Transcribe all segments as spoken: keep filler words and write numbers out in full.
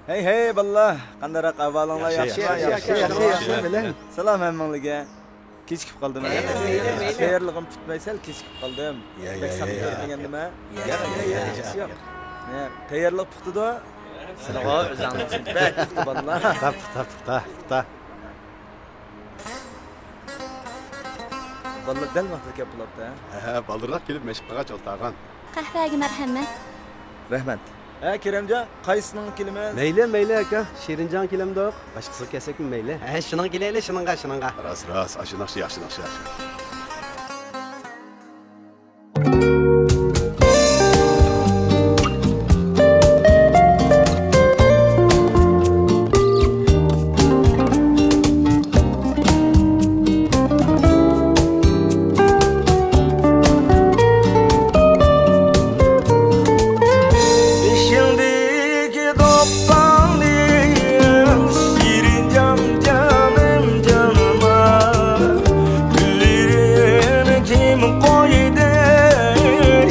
ھەي، ھەي، بالىلار، قانداقراق ئەھۋالىڭلار؟ ياخشى، ياخشى، ياخشى، ياخشى، ياخشى، ياخشى. سالام ھەممىڭلارگە. كېچىكىپ قالدىم، ھە؟ ياق، ياق، ياق، ياق. تەييارلىقىم پۈتمەي سەل كېچىكىپ قالدىم. ياق، بەك ياق، ساقلاپ ياق، ياق. كەتمىگەندىم، ھە؟ ياق، ياق، ياق، ياق. ياق. نە، تەييارلىق پۈتتىدۇ. سېنىڭغۇ ئۆزۈڭنىڭ بەك پۈتتى، بالىلار. پۇختا، پۇختا، پۇختا، پۇختا. بالىلار دەل ۋاقتىدا كەپ بولاپتۇ، ھە؟ ھە، بالدۇرراق كېلىپ مەشىق قىلغاچ ئولتۇرغان. قەھۋەگە مەرھەمەت. رەھمەت. ھە، كېرەمجان، قايسىنىڭ كىلىمى؟ مەيلى، مەيلى، ئاكا. شېرىنجان كىلىمدۇق. باشقىسىغا كەلسەكمۇ مەيلى. ھە، شۇنىڭغا كېلەيلى، شۇنىڭغا، شۇنىڭغا. راست، راست. ئاشۇ ناخشا ياخشى ناخشا. بېشىڭدىكى دوپپاڭنى، شېرىنجان جانىم جانىما، كۈنلىرىنى كىم قويدى،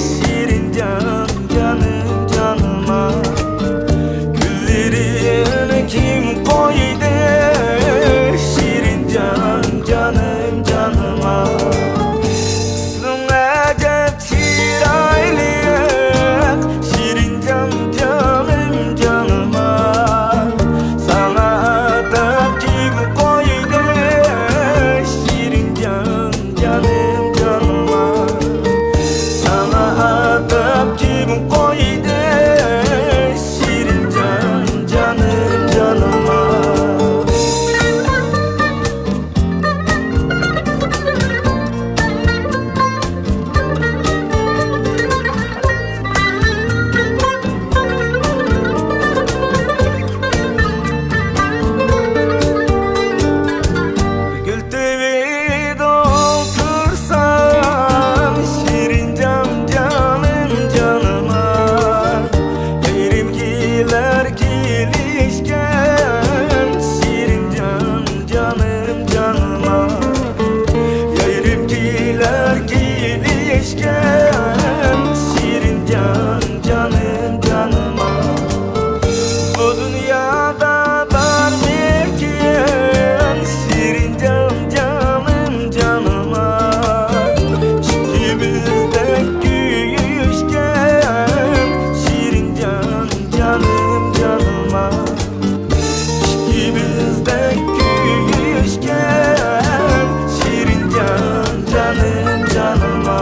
شېرىنجان جانىم جانىما، كۈنلىرىنى كىم قويدى، شېرىنجان جانىم جانىما. ئەجەب چىرايلىق، شېرىنجان جانىم جانىما، ساڭا ئاتاپ كىم قويدى، شېرىنجان جانىم جانىما، ساڭا ئاتاپ كىم قويدى، شېرىنجان جانىم جانىما. گۈل تۈۋىدە ئولتۇرسام، شېرىنجان جانىم جانىما، يېرىم كېلەر كېلىشكەن، شېرىنجان جانىم جانىما، يېرىم كېلەر كېلىشكەن، شېرىنجان جانىم جانىما. بۇ دۇنيادا بارمىكىن شېرىنجان جانىم جانىما، ئىككىمىزدەك كۆيۈشكەن، شېرىنجان جانىم جانىما، ئىككىمىزدەك كۆيۈشكەن، شېرىنجان جانىم جانىما.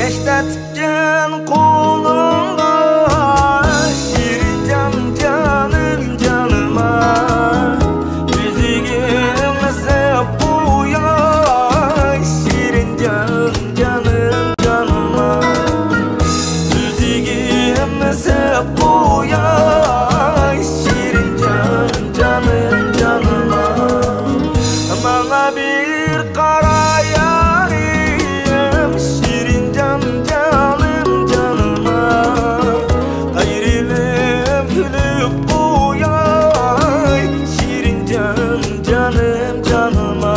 كەچتە تىككەن قولۇڭغا، شېرىنجان جانىم جانىما، يۈزۈكۈمنى سېلىپ قوياي، شېرىنجان جانىم جانىما، يۈزۈكۈمنى سېلىپ قوياي، شېرىنجان جانىم جانىما. ماڭا بىر قارا يارىم، شېرىنجان جانىم جانىما، ئايرىلىپ كۈلۈپ قوياي، شېرىنجان جانىم جانىما،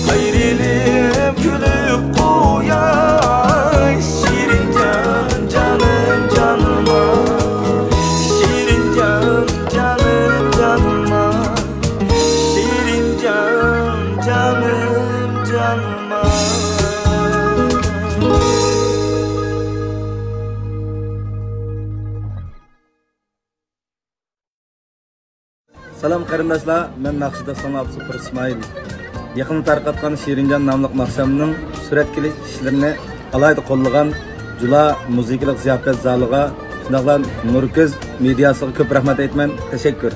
ئايرىلىپ كۈلۈپ قوياي، شېرىنجان جانىم جانىما، شېرىنجان جانىم جانىما، شېرىنجان جانىم جانىما. سالام قېرىنداشلار، مەن ناخشىدا ساڭا ئابدۇغەپۇر ئىسمائىل. يېقىندا تارقاتقان شېرىنجان ناملىق ناخشامنىڭ سۈرەتكە ئېلىش ئىشلىرىنى ئالاھىدە قوللىغان جۇلا مۇزىكىلىق زىياپەت زالىغا، شۇنداقلا نۇركۆز مېدىياسىغا كۆپ رەھمەت ئېيتىمەن. تەشەككۈر.